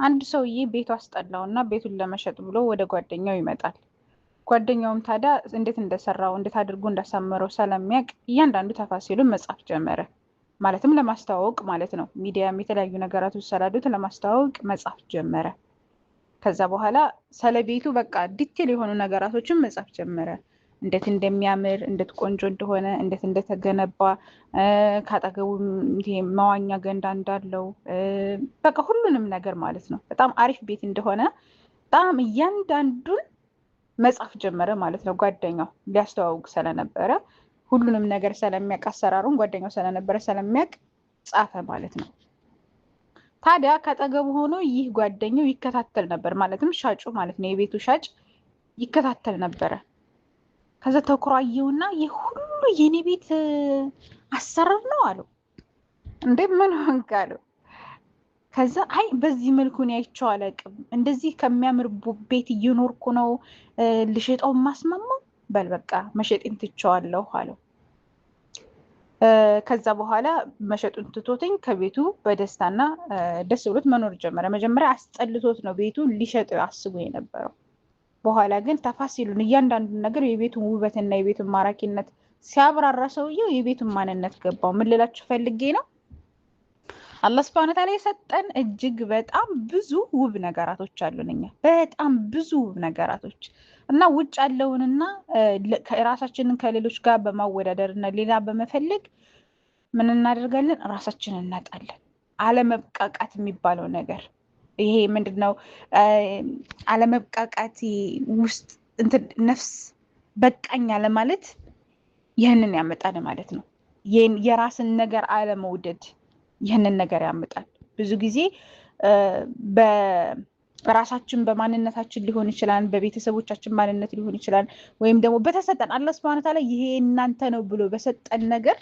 አንድ ሰውዬ ቤቱ አስጠላው እና ቤቱን ለመሸጥ ብሎ ወደ ጓደኛው ይመጣል። ጓደኛውም ታዲያ እንዴት እንደሰራው፣ እንዴት አድርጎ እንዳሳመረው ስለሚያውቅ እያንዳንዱ ተፋሲሉን መጻፍ ጀመረ። ማለትም ለማስተዋወቅ ማለት ነው። ሚዲያም የተለያዩ ነገራቶች ስላሉት ለማስተዋወቅ መጻፍ ጀመረ። ከዛ በኋላ ስለ ቤቱ በቃ detail የሆኑ ነገራቶችን መጻፍ ጀመረ። እንዴት እንደሚያምር፣ እንዴት ቆንጆ እንደሆነ፣ እንዴት እንደተገነባ፣ ካጠገቡ መዋኛ ገንዳ እንዳለው፣ በቃ ሁሉንም ነገር ማለት ነው። በጣም አሪፍ ቤት እንደሆነ በጣም እያንዳንዱን መጻፍ ጀመረ ማለት ነው። ጓደኛው ሊያስተዋውቅ ስለነበረ፣ ሁሉንም ነገር ስለሚያውቅ፣ አሰራሩን ጓደኛው ስለነበረ ስለሚያውቅ ጻፈ ማለት ነው። ታዲያ ከአጠገቡ ሆኖ ይህ ጓደኛው ይከታተል ነበር፣ ማለትም ሻጩ ማለት ነው። የቤቱ ሻጭ ይከታተል ነበረ። ከዛ ተኩራየውና ይህ ሁሉ የኔ ቤት አሰራር ነው አለው። እንዴ፣ ምን ሆንክ አለው። ከዛ አይ፣ በዚህ መልኩ እኔ አይቼው አላውቅም፣ እንደዚህ ከሚያምር ቤት እየኖርኩ ነው ልሸጠው ማስማማው፣ በል በቃ መሸጤን ትቼዋለሁ አለው። ከዛ በኋላ መሸጡን ትቶትኝ ከቤቱ በደስታና ደስ ብሎት መኖር ጀመረ። መጀመሪያ አስጠልቶት ነው ቤቱ ሊሸጥ አስቦ የነበረው። በኋላ ግን ተፋሲሉን እያንዳንዱን ነገር፣ የቤቱን ውበትና የቤቱን ማራኪነት ሲያብራራ ሰውየው የቤቱን ማንነት ገባው። ምን ልላችሁ ፈልጌ ነው? አላህ ሱብሃነሁ ወተዓላ የሰጠን እጅግ በጣም ብዙ ውብ ነገራቶች አሉን። እኛ በጣም ብዙ ውብ ነገራቶች እና ውጭ ያለውንና ራሳችንን ከሌሎች ጋር በማወዳደር እና ሌላ በመፈለግ ምን እናደርጋለን? ራሳችንን እናጣለን። አለመብቃቃት የሚባለው ነገር ይሄ ምንድን ነው? አለመብቃቃት ውስጥ እንትን ነፍስ በቃኝ አለማለት ይህንን ያመጣል ማለት ነው። የራስን ነገር አለመውደድ ይህንን ነገር ያመጣል። ብዙ ጊዜ በራሳችን በማንነታችን ሊሆን ይችላል፣ በቤተሰቦቻችን ማንነት ሊሆን ይችላል፣ ወይም ደግሞ በተሰጠን፣ አላህ ሱብሃነሁ ወተዓላ ይሄ እናንተ ነው ብሎ በሰጠን ነገር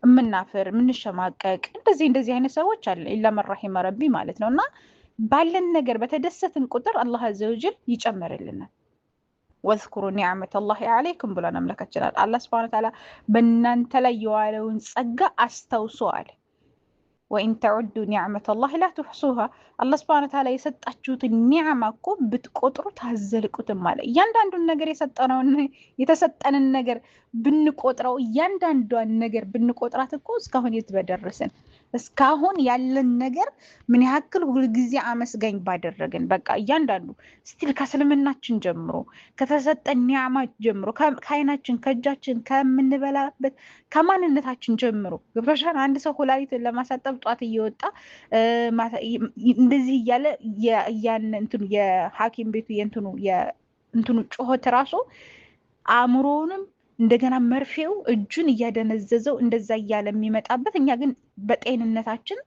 የምናፍር፣ የምንሸማቀቅ እንደዚህ እንደዚህ አይነት ሰዎች አለ፣ ኢላ መን ረሒመ ረቢ ማለት ነው። እና ባለን ነገር በተደሰትን ቁጥር አላህ አዘወጅል ይጨምርልናል። ወዝኩሩ ኒዕመተ ላሂ ዓለይኩም ብሏን አምላካችን። አላህ ሱብሃነሁ ወተዓላ በእናንተ ላይ የዋለውን ጸጋ አስታውሶ አለ። ወኢን ተዑዱ ኒዕመተ ላሂ ላ ትሕሱሃ። አላህ ሱብሃነሁ ወተዓላ የሰጣችሁትን ኒዕማ እኮ ብትቆጥሩ ታዘልቁትም አለ። እያንዳንዱን ነገር የሰጠነውን፣ የተሰጠንን ነገር ብንቆጥረው፣ እያንዳንዷን ነገር ብንቆጥራት እኮ እስካሁን የት በደረስን። እስካሁን ያለን ነገር ምን ያክል ሁልጊዜ አመስጋኝ ባደረግን። በቃ እያንዳንዱ still ከእስልምናችን ጀምሮ፣ ከተሰጠን ኒዕማ ጀምሮ፣ ከአይናችን፣ ከእጃችን፣ ከምንበላበት፣ ከማንነታችን ጀምሮ ገብቶሻል። አንድ ሰው ኩላሊቱን ለማሳጠብ ጧት እየወጣ እንደዚህ እያለ ያን እንትኑ የሐኪም ቤቱ የእንትኑ ጩኸት ራሱ አእምሮውንም እንደገና መርፌው እጁን እያደነዘዘው እንደዛ እያለ የሚመጣበት፣ እኛ ግን በጤንነታችን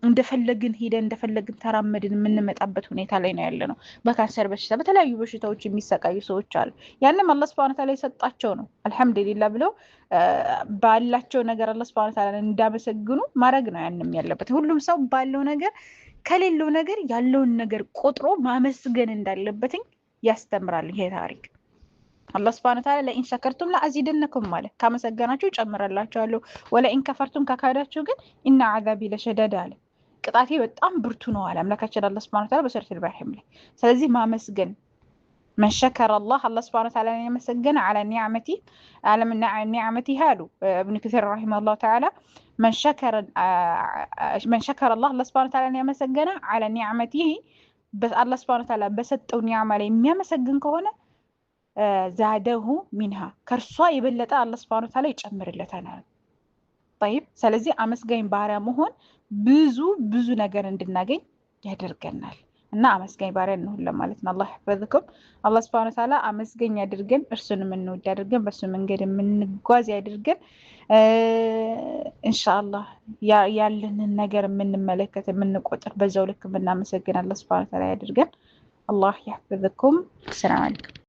እንደፈለግን ሄደን እንደፈለግን ተራመድን የምንመጣበት ሁኔታ ላይ ነው ያለ ነው። በካንሰር በሽታ፣ በተለያዩ በሽታዎች የሚሰቃዩ ሰዎች አሉ። ያንም አላህ ሱብሃነሁ ወተዓላ የሰጣቸው ነው። አልሐምዱሊላህ ብለው ባላቸው ነገር አላህ ሱብሃነሁ ወተዓላ እንዳመሰግኑ ማድረግ ነው ያንም ያለበት። ሁሉም ሰው ባለው ነገር ከሌለው ነገር ያለውን ነገር ቆጥሮ ማመስገን እንዳለበትኝ ያስተምራል ይሄ ታሪክ። አላህ ስብሐነ ወተዓላ ለኢን ሸከርቱም ለአዚደነኩም ማለት ካመሰገናችሁ እጨምርላችኋለሁ፣ ወለኢን ከፈርቱም ከካዳችሁ ግን ኢነ ዓዛቢ ለሸደድ አለ፣ ቅጣቴ በጣም ብርቱ ነው አለ አምላካችን አላህ ስብሐነ ወተዓላ በሱረቱል ኢብራሂም ላይ። ስለዚህ ማመስገን፣ መን ሸከረ አላህ፣ አላህ ስብሐነ ወተዓላ ያመሰገነ፣ ዐላ ኒዕመቲ ኒዕመቲሃ አሉ እብኑ ከሲር ረሂመሁላሁ ተዓላ፣ መን ሸከረ አላህ፣ አላህ ስብሐነ ወተዓላ ያመሰገነ፣ ዐላ ኒዕመቲሂ፣ አላህ ስብሐነ ወተዓላ በሰጠው ኒዕማ ላይ የሚያመሰግን ከሆነ ዛደሁ ሚንሃ፣ ከእርሷ የበለጠ አላህ ስብሐነ ወተዓላ ይጨምርለታል። ጠይብ፣ ስለዚህ አመስጋኝ ባሪያ መሆን ብዙ ብዙ ነገር እንድናገኝ ያደርገናል እና አመስጋኝ ባሪያ እንሁን ለማለት ነው። አላህ ይሕፈዝኩም። አላህ ስብሐነ ወተዓላ አመስጋኝ ያድርገን፣ እርሱን የምንወድ ያድርገን፣ በእሱ መንገድ የምንጓዝ ያድርገን። ኢንሻአላህ ያለንን ነገር የምንመለከት፣ የምንቆጥር፣ በዛው ልክ የምናመሰግን አላህ ስብሐነ ወተዓላ ያድርገን። አላህ ይሕፈዝኩም። ሰላም አለይኩም።